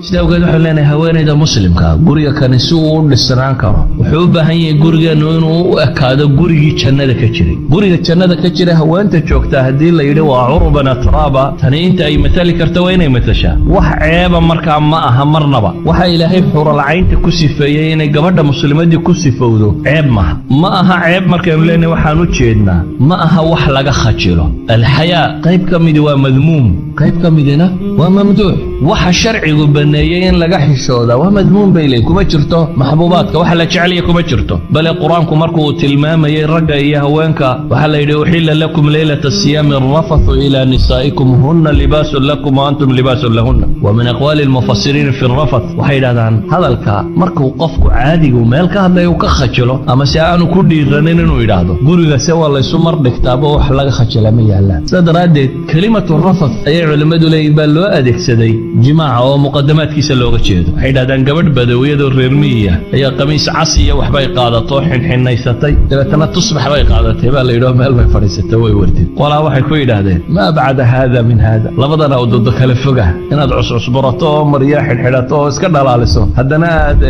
Sida awgeed waxaan leenahay, haweenayda Muslimka, guriga kani si uu u dhisnaan karo, wuxuu u baahan yahay gurigeennu inuu u ekaado gurigii jannada ka jiray. Guriga jannada ka jira haweenta joogtaa, haddii la yidhi waa عربا أترابا, tani inta ay matali karto waa inay matashaa. Wax ceeba markaa ma aha marnaba. Waxa Ilaahay xuralcaynta ku sifeeyey inay gabadha muslimadii ku sifowdo ceeb maaha. Ma aha ceeb. Markaynu leenahay, waxaan u jeednaa ma aha wax laga khajilo. الحياء qayb ka midi waa madmuum, qayb ka midina waa mamduux. Waxa sharcigu baneeyey in laga xishooda waa madmuum bay leeyihin, kuma jirto maxbuubaadka, waxa la jecelaya kuma jirto. Bale Qur-aanku markuu tilmaamayey ragga iyo haweenka, waxaa la yidhi: "أحل لكم ليلة الصيام الرفث إلى نسائكم هن لباس لكم وأنتم لباس لهن". ومن أقوال المفسرين في الرفث, waxay yidhahdaan, hadalka markuu qofku caadigu meel ka hadlayo uu ka khajilo ama se aanu ku dhiiranin inuu yidhaahdo, guriga se waa laysu mar dhigtaaba, wax laga khajila ma yaallaan. Sida daraaddeed كلمة الرفث ayay culimmadu leeyihin baa loo adeegsaday jimaaca oo muqadamaadkiisa looga jeedo. Waxay yidhahdaan, gabadh badawiyadoo reer miyiya ayaa qamiis cas iyo waxbay qaadato, xinxinaysatay, dabeetana tusbax bay qaadatay baa la yidhi oo meel bay fadhiisatay, way wardid. Qolaa waxay ku yidhaahdeen: "ما أبعد هذا من هذا." Labadan awdoodo kale foga, inaad cuscusburato oo maryo xidhxidhato oo iska dhalaaliso, haddana aad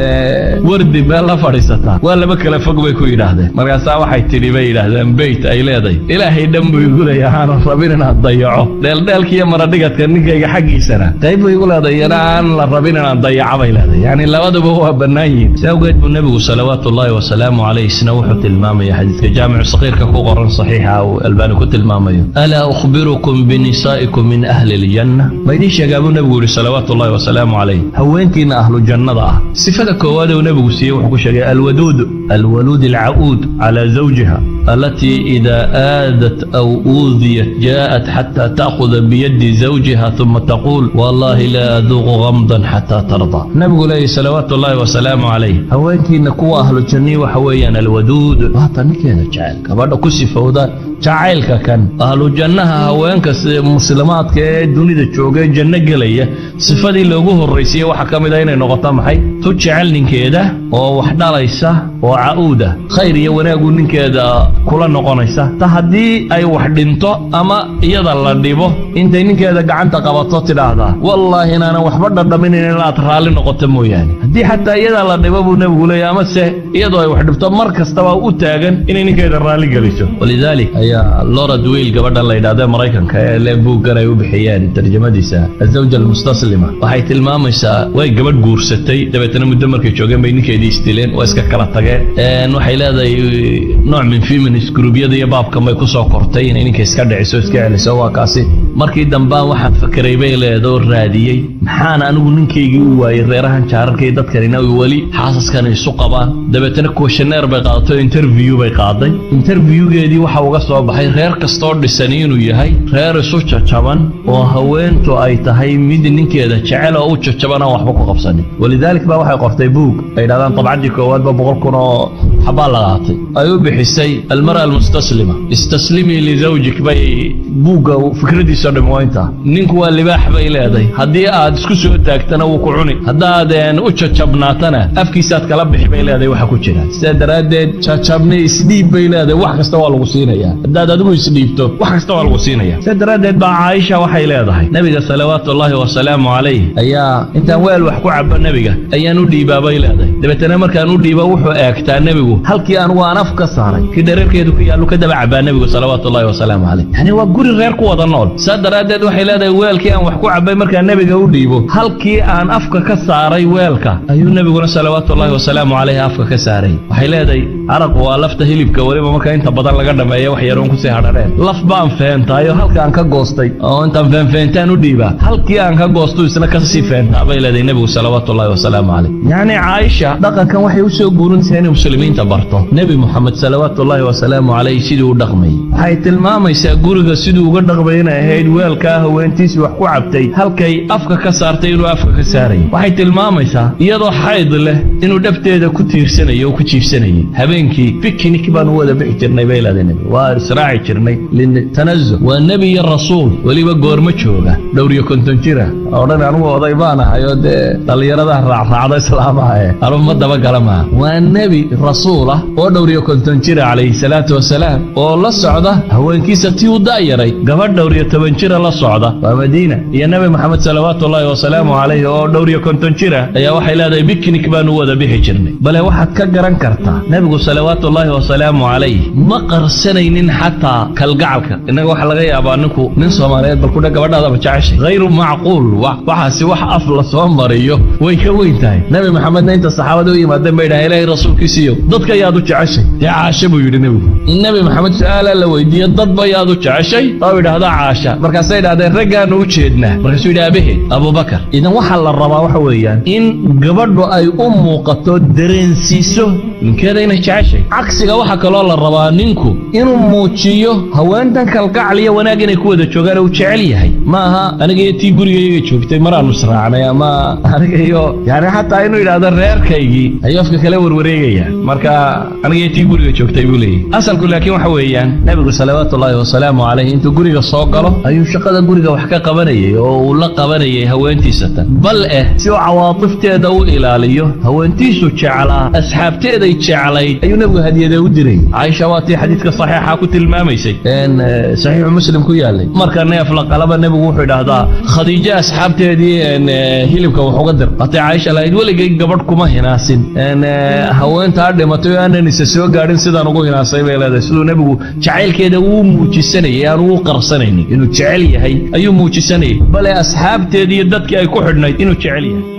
wardi meel la fadhiisataa, waa laba kale fog, bay ku yidhaahdeen. Markaasaa waxay tidhi, bay yidhaahdeen, beyt ay leedahay: "Ilaahay dhan buu igu leeyahay, aanan rabin inaan dayaco dheeldheelkiiyo maradhigadka ninkayga xaggiisana qayb buu igu leedahay, iyana aan la rabin inaan dayaco," bay leedahay. Yani labaduba waa bannaan yihiin. Si awgeed buu Nebigu صلوات الله وسلامه عليه isna wuxuu tilmaamaya xadiiska Jaamicu Saqiirka ku qoran, saxiixa uu Albaani ku tilmaamayo: "ألا أخبركم بنسائكم من أهل الجنة?" Ma idiin sheegaa, buu Nebigu yidhi صلوات الله وسلامه عليه, haweenkiina ahlu jannada ah? Sifada koowaad uu Nebigu siiyey wuxuu ku sheegay: الودود الولود العؤود على زوجها، التي إذا آذت أو أوذيت جاءت حتى تأخذ بيد زوجها ثم تقول: والله لا أذوق غمضا حتى ترضى. Nabigu leeyahy صلوات الله وسلامه عليه, haweenkiina kuwa ahlu jannii waxa weeyaan الودود, waata ninkeeda jecel, gabadha ku sifowda jacaylka kan ahlu jannaha. Haweenka muslimaadka ee dunida jooga ee janno gelaya, sifadii loogu horraysiiyey waxaa ka mid ah inay noqoto maxay? Tu jecel ninkeeda oo wax dhalaysa oo ca'uuda, khayr iyo wanaagu ninkeeda kula noqonaysa. Ta haddii ay wax dhinto ama iyada la dhibo, intay ninkeeda gacanta qabato tidhaahdaa: "Wallaahi inaanan waxba dhadhaminin inaad raalli noqoto mooyaane." Haddii xataa iyada la dhibo, buu Nebigu leeyahy, ama se iyadoo ay wax dhibto, mar kastaba u taagan inay ninkeeda raalli geliso. ولذلك ayaa Laura Dwil, gabadhan la yidhahda Maraykanka ee le buuggan ay u bixiyeen tarjamadiisa الزوجة المستسلمة, waxay tilmaamaysaa way gabadh guursatay, dabeetana muddo markay joogeen bay ninkeedii isdileen, waa iska kala tageen. Waxay leedahay nooc min feminist groupyada iyo baabkan bay kusoo kortay inay ninka iska dhiciso, iska celiso. Waa kaasi. Markii dambaan waxaan fakeray, bay leedoo raadiyey, maxaan anigu ninkaygii u waayey, reerahan jaararkay dadkanina weli xaasaskan isu qabaan? Dabeetana questionnaire bay qaadato, interview bay qaaday. Interviewgeedii waxa uga soo baxay reer kastoo dhisani inuu yahay reer isu jajaban oo haweentu ay tahay mid ninkeeda jecel oo u jajaban, aan waxba ku qabsanin. ولذلك baa waxay qortay buug ay yidhahdaan dabcaddii koowaadba 100,000 oo xabaa la qaatay, ay u bixisay المرأة المستسلمة. "استسلمي لزوجك" bay buugga fikradiisoo dham waa intaa. Ninku waa libaax, bay leedahay, haddii aad isku soo taagtana wuu ku cuni, haddaad u jajabnaatana afkiisaad kala bixi, bay leedahay, waxa ku jira. Sidaa daraaddeed jajabni isdhiib, bay leedahay, wax kasta waa lagu siinaya. Haddaad adigu isdhiibto, wax kasta waa lagu siinaya. Sidaa daraaddeed baa Caaisha waxay leedahay, Nebiga صلوات الله وسلامه عليه ayaa intaan weel wax ku cabo nebiga ayaan u dhiibaa, bay leedahay. Dabeetana markaan u dhiibo, wuxuu eegtaa nebigu halkii anugu aan af ka saaray, kii dhereerkeedu ku yaallu ka daba cabaa nebigu صلوات الله وسلامه عليه. Yani waa guri reer ku wada nool. Saa daraaddeed waxay leedahay, weelkii aan wax ku cabay markaan nebiga u dhiibo, halkii aan afka ka saaray weelka ayuu nebiguna صلوات الله وسلامه عليه afka ka saaray. Waxay leedahay, araqu waa lafta hilibka, weliba marka inta badan laga dhameeyo wax yaroon kusii hadhareen. Laf baan feentaayo halka aan ka goostay oo intaan feenfeentaan u dhiibaa, halkii aan ka goosto isna kasii feentaa, bay leedahay nebigu صلوات الله وسلامه عليه. Yacni Caaisha dhaqankan waxay u soo guurinaysaa inay muslimiinta barto Nebi Moxamed صلوات الله وسلامه عليه siduu u dhaqmayay. Waxay tilmaamaysaa guriga siduu uga dhaqmay inay ahayd weelkaa haweentiisii wax ku cabtay halkay afka ka saartay inuu afka ka saarayay. Waxay tilmaamaysaa iyadoo xayd leh inuu dhabteeda ku tiirsanayo oo ku jiifsanayay. Habeenkii picnic baan u wada bixi jirnay, bay leedahay nebi, waa israaci jirnay للتنزه. Waa nebi iyo rasuul, weliba goormo jooga? Dhowr iyo 50 jira. Odhan anugu oday baan ahay oo dee dhallinyarada raacraacda islaamaha ee anugu ma dabagala maaha. Waa nebi rasuul ah oo dhowr iyo 50 jira, عليه الصلاة والسلام, oo la socda. socda haweenkiisa tii u da'yaray, gabadh 14 jira la socda. Waa Madiina iyo Nebi Maxamed salawaatullaahi wasalaamu calayh oo 54 jira ayaa waxay leedahay picnic baanu wada bixi jirnay. Bale waxaad ka garan kartaa, nebigu salawaatullaahi wasalaamu calayh ma qarsanaynin xataa kalgacalka. Innaga waxaa laga yaabaa ninku, nin Soomaaliyeed, bal kudha gabadhaadaba jeceshay, hayru macquul. Waxaasi wax af la soo mariyo way ka weyn tahay. Nebi Maxamedna inta saxaabada u yimaadeen bay dhahay, "Ilaahay rasuulkiisiiyo, dadka yaad u jeceshay?" "Dee Caasha," buu yidhi nebigu. Nebi Maxamed su-aalaa la weydiiye, "Dadba yaad u jeceshay?" Oo yidhaahda, "Caasha." Markaasay idhahdeen, "Raggaanu u jeednaa." Markaasuu yidhi, "Aabaheed Abubakar." Idan waxaa la rabaa waxa weeyaan in gabadhu ay u muuqato, dareensiiso ninkeeda inay jeceshay. Cagsiga waxaa kaloo la rabaa ninku inuu muujiyo haweentan kalgacal iyo wanaag inay ku wada joogaan, uu jecel yahay. Ma aha aniga iyo tii gurigayga joogtay maraanu israacnay, ama aniga iyo, yani, xataa inuu yidhaahdo reerkaygii ayuu afka kala warwareegaya. Marka aniga iyo tii guriga joogtay buu leeyahy asalku. Laakiin waxa weeyaan, nebigu salawaatullaahi wasalaamu calayh intuu guriga soo galo ayuu shaqada guriga wax ka qabanayay oo uu la qabanayay haweentiisa tan. Bal si uu cawaatifteeda u ilaaliyo, haweentiisu jeclaa, asxaabteeday jeclayd, ayuu nebigu hadiyade u diray. Caaisha waa tii xadiidka saxiixa ku tilmaamaysay, Saxiixu Muslim ku yaalay. Marka neef la qalaba, nebigu wuxuu idhaahdaa, "Khadiijo asxaabteedii hilibka wax uga dir." Hatay Caaisha lahayd, "Weligay gabadh kuma hinaasin haweentaa dhimatay oo aanan isa soo gaadhin sidaan ugu hinaasay," bay leedahay. Siduu nebigu jacaylkeeda uu muujisanayay, aan uu qarsanaynin, inuu jecel yahay ayuu muujisanayay, bale asxaabteedii iyo dadkii ay ku xidhnayd inuu jecel yahay.